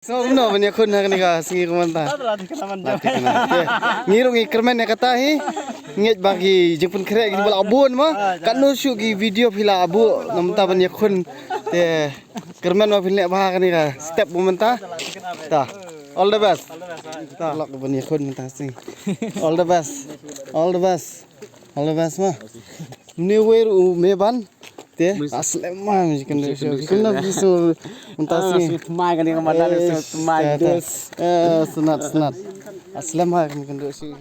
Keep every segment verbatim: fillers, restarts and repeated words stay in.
So, kumno ban ïakhun ha kane ka sngi kumta? Te, ngi ruh ngi kyrmen ïa kata hi. Ngeit ba ki jingpynkhreh ki ba la bun ma. Katno shuh ki video phi la buh na mynta ban ïakhun. Te, kyrmen ba phi leh bha ha kane ka step ba mynta. Ta. All the best. Ta. Lok ban ïakhun mynta sngi. All the best. All the best. All the best ma. Mne wer u me ban. Te, aslem ma, mi kan do show. Kun na bisu, unta sini. Mai kan yang mana, mai dus. Eh, sunat, sunat. Aslem ma, mi kan do show.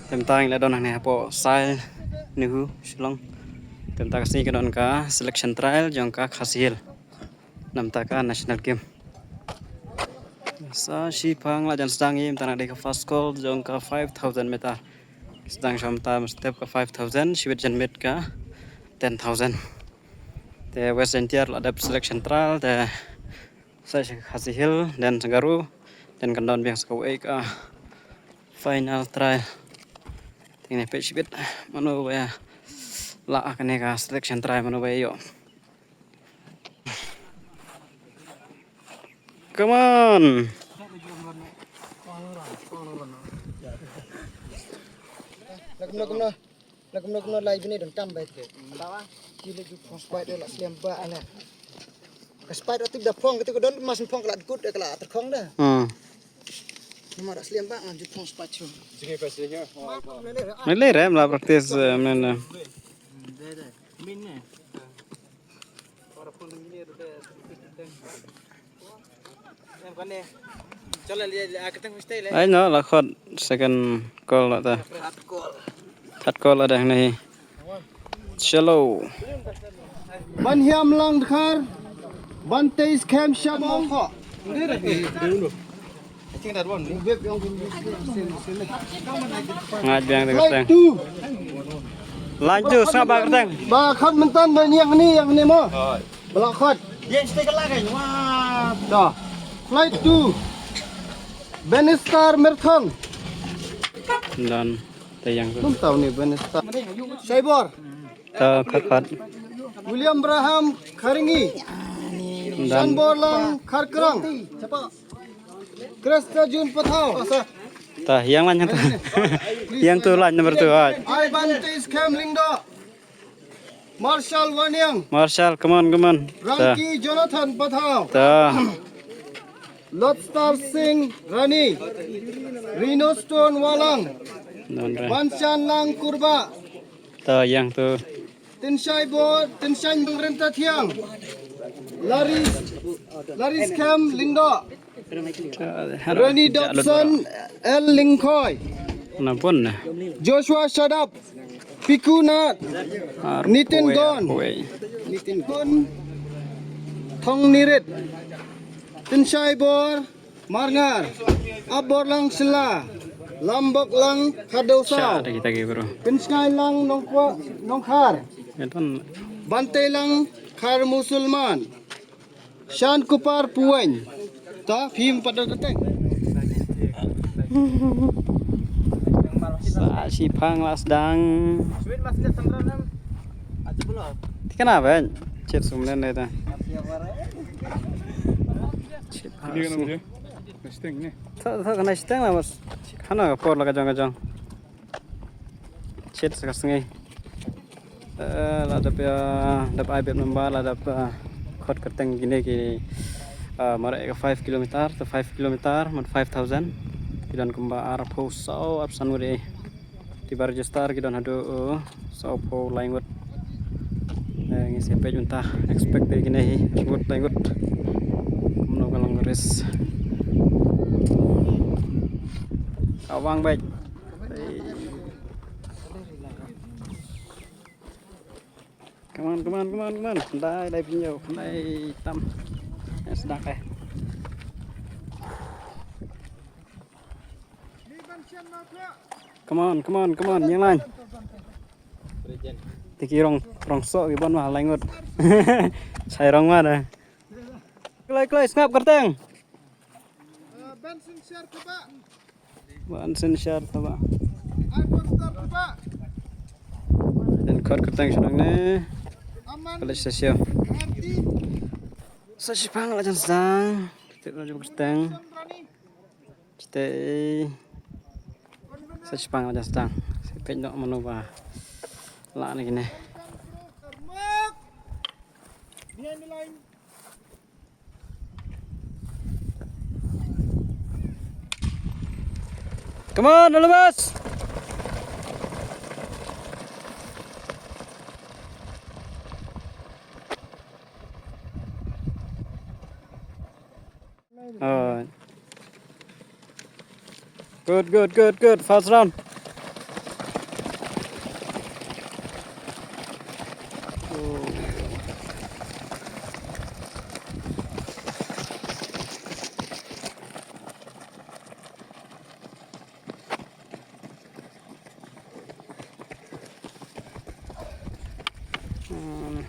Te mynta ngi la don hangne hapoh Sile Nehu, Shillong. Te mynta ka sngi ka don ka selection trial jong ka Khasi Hills. Na mynta ka national game. Sa shi phang la jan sdang ïa mynta na dei ka first call jong ka five thousand meter. Sdang sha mynta step ka five thousand, shibit jan miet ka ten thousand. Te West Jaintia la dep selection trial te sa sha Khasi Hills, then sa Garo, then kan don biang sa kawei ka final trial. Te ngin peit shibit mano ba ïa lah kane ka selection trial, mano ba ïa ïoh. Come on. Kumno kumno. Na kumno kumno lai bini don kam bai. Ki le ju phong spike la slem ba ana. Ka spike tu da phong, tu don mas phong la kut, la terkong da. Hmm. Nama da slem ba ngan ju phong spike tu. Ni le rem la practice, eh, men, eh. Ai no, la khot second call la ta. Third call la dah nahi. Chalo. Ban hiam lang dkhar. Ban teis khem shabong. Ngat biang de kyrteng. Line two. Line two, sngap ba kyrteng. Ba khot mynta ba ïa kane, ïa kane mo. Ba la khot. Ïa kane ka la ka. Wah. Da. Flight two. Benistar Merthong. Dan tayang tu. Tum tau ni Benistar. Saibor. Ta khat khat. William Braham Kharingi. Dan. Sanbor Lang Kharkrang. Krista Jun Pathau. Ta, ïa line tu. Ïa tu line number two, ah. Ivan Tis Khem Lyngdoh. Marshal Waniang. Marshal, come on, come on. Ta. Ranki Jonathan Pathau. Ta. Lotstar Singh Rani. Rino Stone Walang. Don re. Banchan Lang Kurba. Ta, ïa tu. Tynshai Bor, Tynshai Bangren Tathiang. Laris, Laris Khem Lyngdoh. Rani Dobson L Lyngkhoi. Na pun na. Joshua Shadap. Piku Nat. Nitin Don. Nitin Don. Thong Nirit. Tynshai Bor. Marngar, Aborlang Sela, Lamboklang Khadosau, Tynshai Lang Nongkhar, Bantei Lang Khar Musulman, Shan Kupar Puwen. Ta phim pada keteng. Sa shi phang la sdang. Tikana ben. Chet sum nen ta. Chet phang. Tha, tha, kana siteng la mas. Hana ka por la ka jong ka jong. Chet sa ka sngi. Eh, la dap ïa, dap ai bep number, la dap, eh, khot kyrteng kine ki, eh, mareh ka five kilometer, to five kilometer, man five thousand. Ki don kumba arphew saw, arphew san ngut. Kiba register ki don haduh, eh, sawphew lai ngut. Eh, ngin sa peit mynta, expect te kine hi, ngut lai ngut. Kumno ka long race. Ka wang beit. Come on, come on, come on, come on. Dai, dai pinjau, dai tam. Yes, dak eh. Come on, come on, come on, yang lain. Tiki rong, rong sok iban mah langut. Sai rong mah dah. Kloi, kloi, sngap kerteng. Bensin share coba. Ban sensor taba. Ten khot kyrteng shnong ne. College sa sio. Sa shipang la jan sdang. Kyrteng. Kyrteng. Sa shipang la jan sdang. Sa peit noh mano ba la na kine. Come on, all of us. Alright. Good, good, good, good. First round. Oh. Hmm.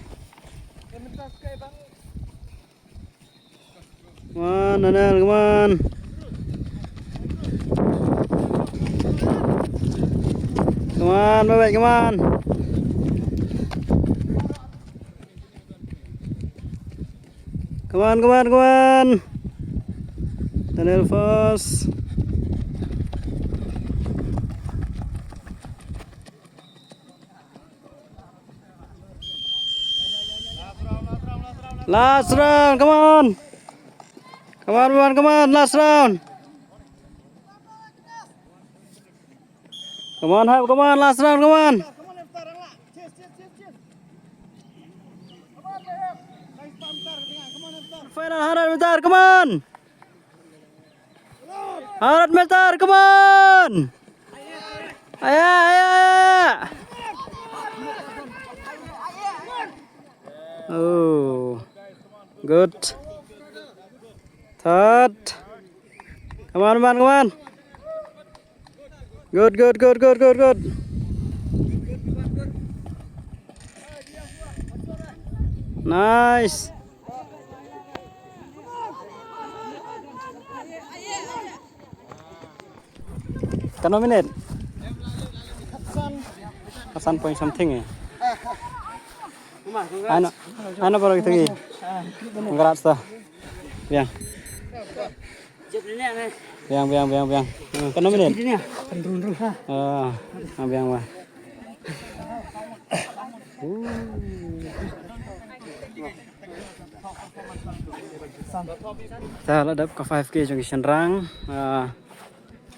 Come on, Daniel, come on. Come on, Babet, come on. Come on, come on, come on. Daniel first. Last round, come on. Come on, come on, come on, last round. Come on, help, come on, last round, come on. Final hundred meter, come on. Hundred meter, come on. Aya, aya, aya. Oh, good. Third. Come on, man, come on. Good, good, good, good, good, good. Nice. Katno minit? Khatsan point something eh. Ano, ano baru kita lagi? Congrats dah. Biang. Biang, biang, biang, biang. Hmm, katno minit? Ah, ah, biang bah. Uh. Ta la dep ka five K jong ki shynrang. Ah,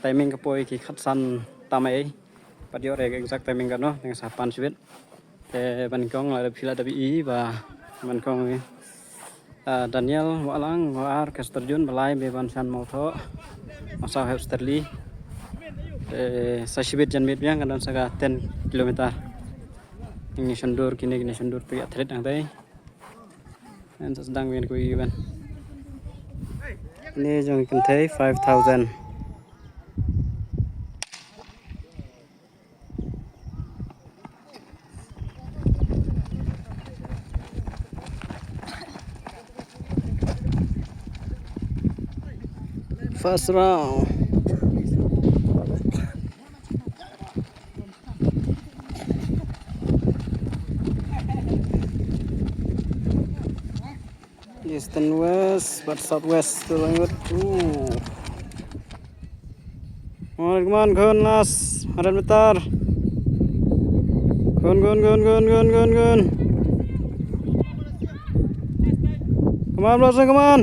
timing ka poi ki khatsan tam eh. Pat ïoh re exact timing katno, teng sa pan shibit. Te ban kong la dep phi la dep i ba ban kong, ah, Daniel Wahlang, wa ar Kester Jun, ba lai be ban shan Mawthoh, wa saw hep Sterli. Te sa shibit jan miet biang kan don sa ka ten kilometer. Ngi shon dur kine, kine shon dur phi athlete nang tai. Ngan sa sdang biang ku i ban. Kine jong kynthei five thousand. First round. Eastern West, but Southwest tu lang ngut. Uh. Come on, come on, khun, last hundred meter. Khun, khun, khun, khun, khun, khun, khun. Come on, Blossom, come on.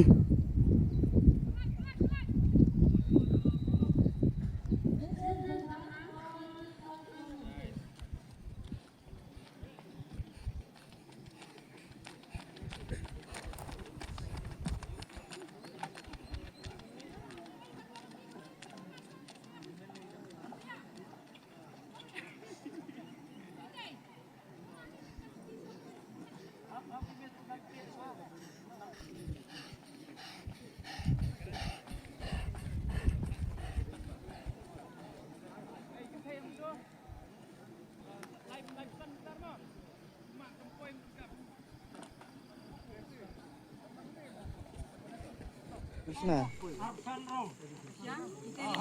Krishna.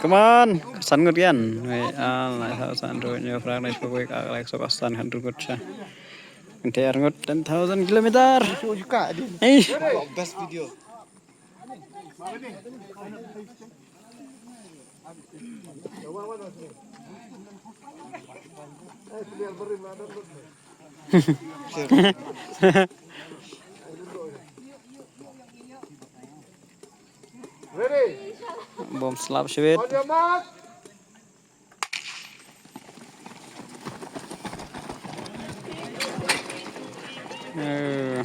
Come on, san ngut ïan. Wei, ah, lai sa san ru nyo prak nai shpok wei ka lai sa san khan ru ngut sha. Nte ar ngut ten thousand kilometer. Eh. Best video. Bom slap shibit. Eh.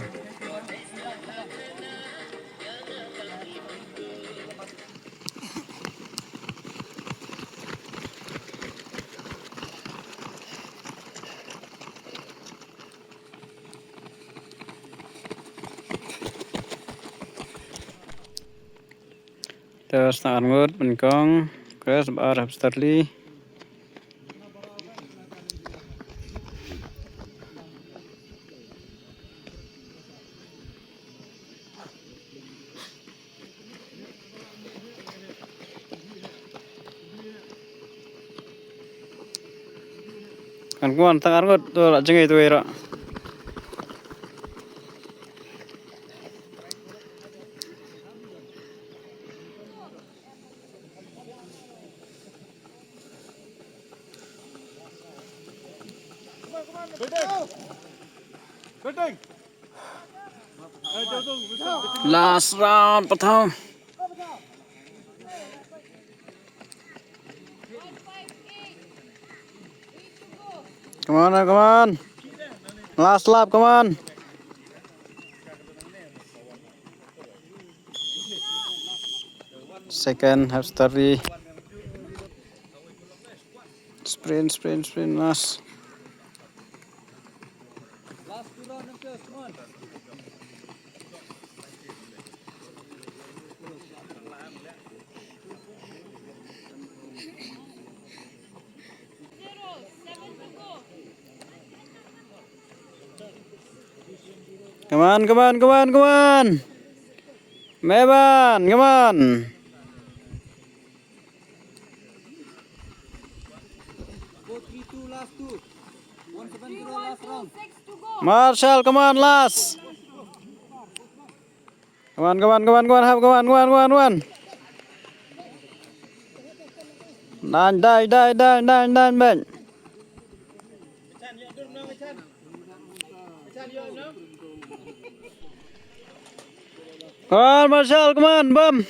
Te sdang ar ngut, Banyngkong. Te sdang ar hap starli. Kan kuan tang ar ngut tu la jengei tu ira. Last round, pathom. Come on, come on. Last lap, come on. Second, have story. Sprint, sprint, sprint, last. Come on, come on, come on, come on. Meban, come on. Marshall, come on, last. Come on, come on, come on, come on, hap, come on, come on, come on, come on. Dai, dai, dai, dai, dai, dai, dai. Come on, Marshall, come on, bam.